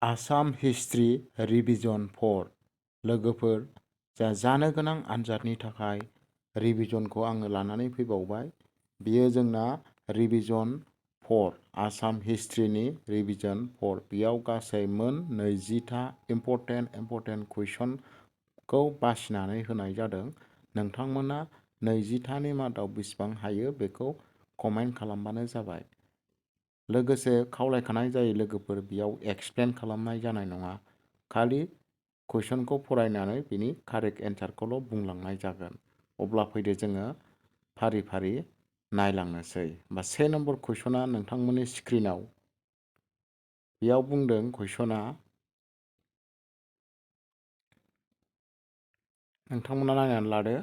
Assam history revision 4 लोगोफोर जानो गोनां आनजादनि थाखाय रिभिजनखौ आङो लानानै फैबावबाय। बियो जोंना रिभिजन 4 आसाम हिस्ट्रिनि रिभिजन 4 बेयाव गासै मोन 20था इम्परटेन्ट कुइसनखौ बासिनानै होनाय जादों। नोंथांमोना 20थानि मादाव बेसेबां हायो बेखौ कमेन्ट खालामबानो जाबाय। लोगोसे खावलायखानाय जायो लोगोफोर बेयाव एक्सप्लेन खालामनाय जानाय नङा, खालि कुइसनखौ फरायनानै बिनि कारेक्ट एन्सारखौल' बुंलांनाय जागोन। अब्ला फैदो जोङो फारि फारि नायलांनोसै। बा 1 नम्बर कुइसना नोंथांमोननि स्क्रिनाव बेयाव बुंदों कुइसना नोंथांमोना नायनानै लादो।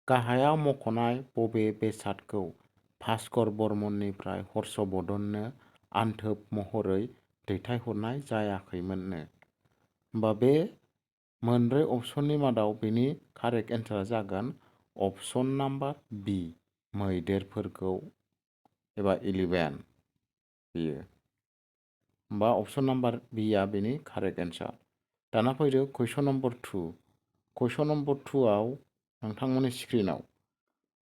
गाहायाव मख'नाय बबे बेसादखौ भास्कर बर्मननिफ्राय हर्षवर्धननो आनथोब महरै दैथायहरनाय जायाखैमोननो? होमबा बे मोनब्रै अपसननि मादाव बेनि कारेक्ट एन्सारा जागोन अपसन नाम्बार बि, मैदेरफोरखौ एबा 11 बेयो। होमबा अपसन नाम्बार बिआ बेनि कारेक्ट एन्सार। दाना फैदो कुइसन नम्बर 2। कुइसन नम्बर 2आव नोंथांमोननि स्क्रिनाव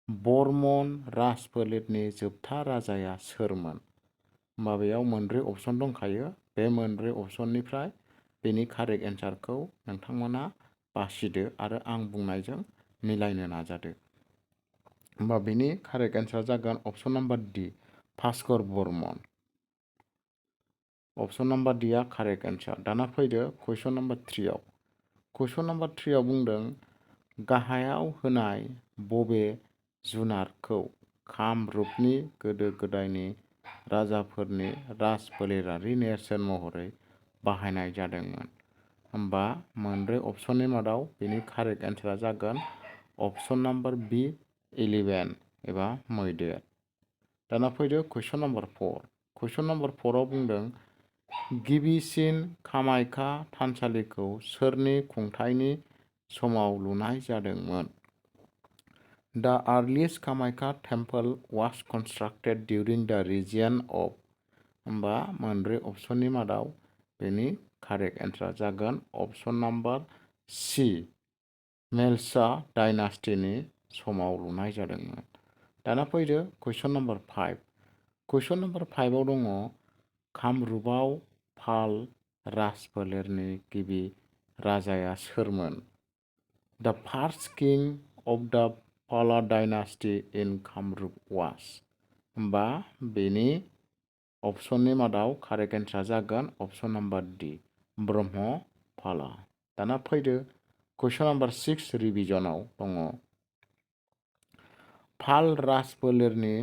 बर्मन राजफोलेरनि जोबथा राजाया सोरमोन? होमबा बेयाव मोनब्रै अपसन दंखायो। बे मोनब्रै अपसननिफ्राय बेनि कारेक्ट एन्सारखौ नोंथांमोना बासिदो आरो आं बुंनायजों मिलायनो नाजादो। होमबा बेनि कारेक्ट एन्सारा जागोन अपसन नाम्बार डि, भास्कर बर्मन। अपसन नाम्बार डिआ कारेक्ट एन्सार। दाना फैदो कुइसन नाम्बार 3आव। कुइसन नाम्बार 3आव बुंदों गाहायाव होनाय बबे जुनारखौ कामरुपनि गोदो गोदायनि राजाफोरनि राजफोलेरारि नेरसोन महरै बाहायनाय जादोंमोन? होमबा मोनब्रै अपसननि मादाव बेनि कारेक्ट एन्सारा जागोन अपसन नाम्बार बि, 11 एबा मैदेर। दाना फैदो कुइसन नाम्बार 4। कुइसन नाम्बार 4आव बुंदों गिबिसिन कामाख्या थानसालिखौ सोरनि खुंथायनि समाव लुनाय जादोंमोन? The earliest Kamakhya temple was constructed during the reign of होमबा मोनब्रै अपसननि मादाव बेनि कारेक्ट एन्सारा जागोन अपसन नाम्बार सि, मेलसा डाइनास्टिनि समाव लुनाय जादोंमोन। दाना फैदो कुइसन नाम्बार 5। कुइसन नाम्बार 5आव दङ कामरुपाव पाल राजफोलेरनि गिबि राजाया सोरमोन? The first king of the Pala dynasty in Kamrup was होमबा बेनि अपसननि मादाव कारेक्ट एन्सारा जागोन अपसन नाम्बार डि, ब्रह्मपाला। दाना फैदो कुइसन नाम्बार 6 रिभिजनाव दङ पाल राजफोलेरनि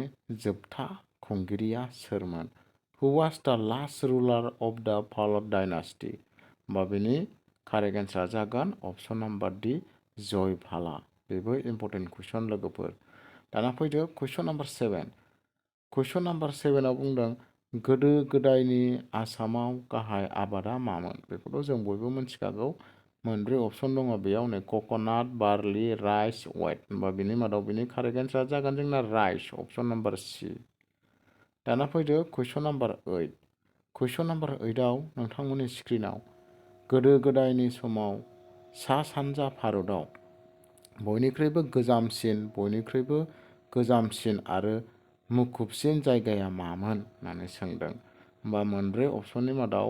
जोबथा खुंगिरिया सोरमोन? Who was the last ruler of the Pala dynasty? होमबा बेनि कारेक्ट एन्सारा जागोन अपसन नाम्बार डि, जयपाला। बेबो इम्परटेन्ट कुइसन लोगोफोर। दाना फैदो कुइसन नाम्बार 7। कुइसन नाम्बार 7आव बुंदों गोदो गोदायनि आसामाव गाहाय आबादा मामोन? बेखौथ' जों बयबो मिथिखागौ। मोनब्रै अपसन दङ बेयाव नै कक'नाट, बार्लि, राइस, वेट। होमबा बेनि मादाव बेनि कारेक्ट एन्सारा जागोन जोंना राइस, अपसन नाम्बार सि। दाना फैदो कुइसन नाम्बार 8। कुइसन नाम्बार 8आव नोंथांमोननि स्क्रिनाव गोदो गोदायनि समाव सा सानजा भारतआव बयनिख्रुइबो गोजामसिन आरो मुखुबसिन जायगाया मामोन होननानै सोंदों। होमबा मोनब्रै अपसननि मादाव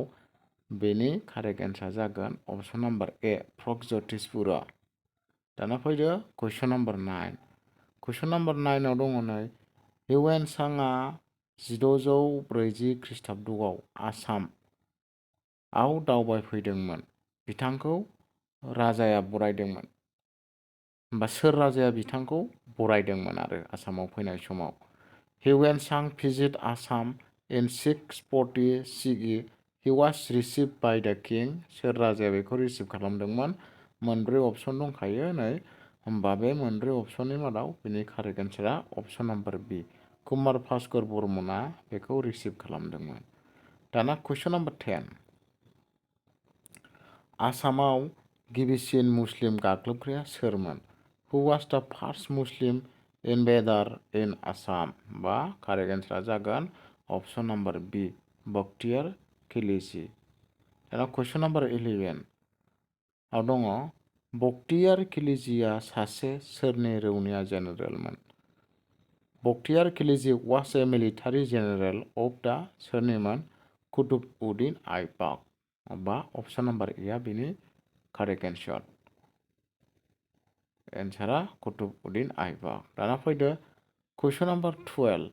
बेनि कारेक्ट एन्सारा जागोन अपसन नाम्बार ए, प्रगज्यतिसपुरा। दाना फैदो कुइसन नाम्बार 9। कुइसन नाम्बार 9आव दङ नै हिउएन सांआ 1640 खृष्टाब्दआव आसामआव दावबायफैदोंमोन। बिथांखौ राजाया बरायदोंमोन। होमबा सोर राजाया बिथांखौ बरायदोंमोन आरो आसामाव फैनाय समाव? हिउएन सांग visit Assam in 640 CE। He was received by the king। सोर राजाया बेखौ रिसिभ खालामदोंमोन? मोनब्रै अपसन दंखायो नै। होमबा बे मोनब्रै अपसननि मादाव बेनि कारेक्ट एन्सारा अपसन नाम्बार बि, कुमार भास्कर बर्मनआ बेखौ रिसिभ खालामदोंमोन। दाना कुइसन नाम्बार 10। आसामाव गिबिसिन मुस्लिम गाग्लोबग्राया सोरमोन? Who was the first Muslim invader in Assam? बा कारेक्ट एन्सारा जागोन अपसन नाम्बार बि, बख्तियार खिलिजि। दाना कुइसन नाम्बार 11 आव दङ बक्तियार खिलिजिया सासे सोरनि रौनिया जेनेरेलमोन? Bakhtiyar Khilji was a military general of the सोरनिमोन? कुतुबउद्दीन आइबक। बा अपसन नाम्बार ए आ बिनि कारेक्ट एन्सार। एन्सारा कुतुबउद्दीन आइबक। दाना फैदो कुइसन नाम्बार 12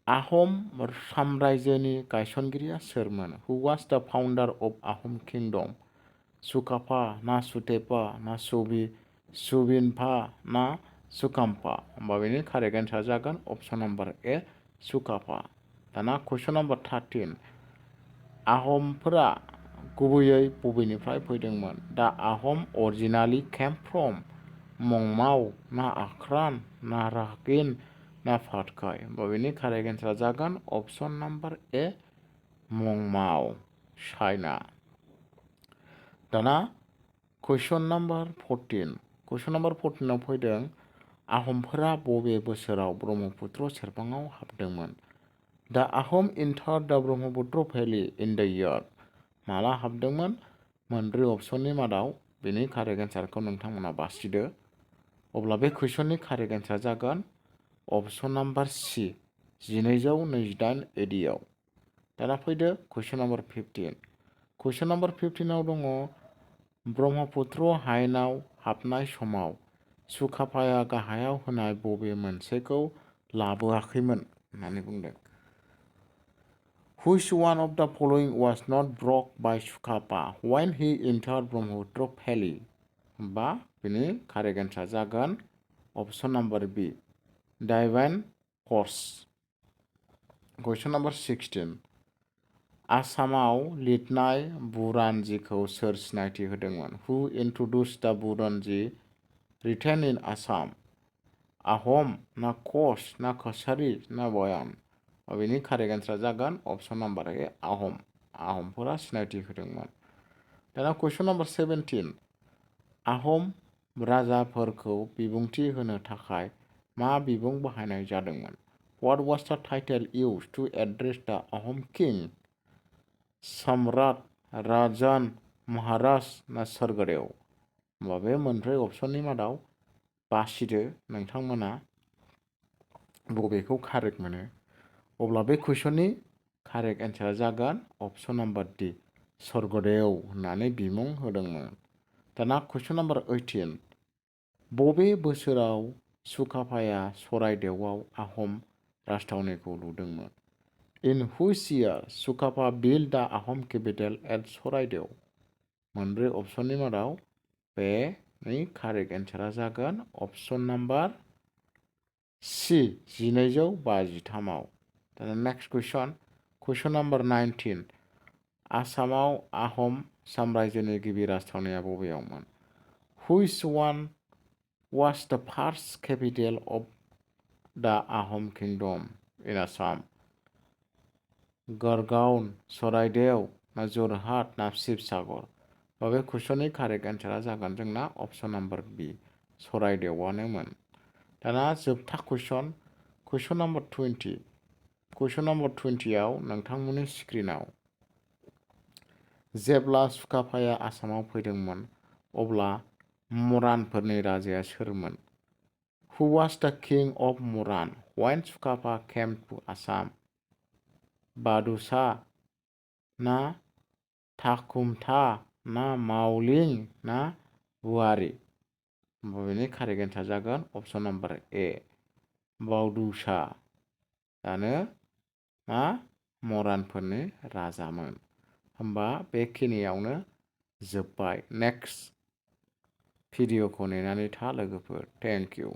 आहम साम्रायजोनि गायसनगिरिया सोरमोन? हु वाज द फाउन्डार अफ आहम किंडम? सुकाफा ना सुतेपा ना सुबिनफा ना सुकाम्फा? होमबा बेनि कारेक्ट एन्सार जागोन अपसन नाम्बार ए सुकाफा। दाना कुइसन नाम्बार 13 आहमफोरा गुबैयै बबेनिफ्राय फैदोंमोन? दा आहम अरिजिनालि केम फ्रम मंमाव ना आख्रान ना रागिन ना फातखाय? होमबा बेनि कारेक्ट एन्सार जागोन अपसन नाम्बार ए मंमाव चाइना। दाना कुइसन नाम्बार 14 कुइसन नाम्बार 14 आव फैदों आहमफोरा बबे बोसोराव ब्रह्मपुत्र सेरफाङाव हाबदोंमोन? दा आहम इन्टार दा Brahmaputra valley in the year माला हाबदोंमोन? मोनब्रै अपसननि मादाव बेनि कारेक्ट एन्सारखौ नोंथांमोना बासिदो। अब्ला बे कुइसननि कारेक्ट एन्सार जागोन अपसन नाम्बार सि 1228 AD आव। दाना फैदो कुइसन नाम्बार 15 कुइसन नाम्बार 15 आव दङ ब्रह्मपुत्र हायेनाव हाबनाय समाव सुकाफाया गाहायाव होनाय बबे मोनसेखौ लाबोआखैमोन होननानै बुंदों? Which one of the following was not brought by Sukapa when he entered Brahmaputra Valley? बा बेनि कारेक्ट एन्सार जागोन अपसन नाम्बार बि डाइभाइन फर्स। कुइसन नाम्बार 16 आसामाव लिरनाय बुरानजिखौ सोर सिनायथि होदोंमोन? हु इन्ट्रड्युस दा बुरनजि रिटेन इन आसाम? आहम ना कच ना कसारि ना बयान? बेनि कारेक्ट एन्सार जागोन अपसन नाम्बार ए आहमफोरा सिनायथि होदोंमोन। दाना कुइसन नाम्बार 17 आहम राजाफोरखौ बिबुंथि होनो थाखाय मा बिबुं बाहायनाय जादोंमोन? What was the title used to address the Ahom king? सम्राट राजान महाराज ना सोरगोदेव? होमबा बे मोनब्रै अपसननि मादाव बासिदो नोंथांमोना बबेखौ कारेक्ट मोनो। अब्ला बे कुइसननि कारेक्ट एन्सार जागोन अपसन नाम्बार डि सोरगोदेव होननानै बिमुं होदोंमोन। दाना कुइसन नाम्बार 18 बबे बोसोराव सुकाफाया सरायदेवआव आहम राजथावनिखौ लुदोंमोन? In which year Sukaphaa build the Ahom capital at Charaideo? मोनब्रै अपसननि मादाव बेनि कारेक्ट एन्सारा जागोन अपसन नाम्बार सि 1253 आव। दाना नेक्स्ट कुइसन नाम्बार 19 आसामाव आहम साम्रायजोनि गिबि राजथावनिया बबेयावमोन? हुइच वान वाज द फार्स्ट केपिटेल अफ दा आहम किंडम इन आसाम? गड़गांव सरायदेव ना जरहाट ना शिबसागर? बे कुइसननि कारेक्ट एन्सारा जागोन जोंना अपसन नाम्बार बि सरायदेवआनोमोन। दाना जोबथा कुइसन नाम्बार 20 कुइसन नाम्बार 20 आव नोंथांमोननि स्क्रिनाव जेब्ला सुकाफाया आसामाव फैदोंमोन अब्ला मरानफोरनि राजाया सोरमोन? Who was the king of Moran when Sukaphaa came to Assam? बादुसा ना थाकुमथा ना मावलिं ना बुवारी? बेनि कारेक्ट एन्सार जागोन अपसन नाम्बार ए बावदुसा आनो मा मरानफोरनि राजामोन। होमबा बेखिनियावनो जोब्बाय। नेक्स्ट भिडिअखौ नेनानै था लोगोफोर। Thank you.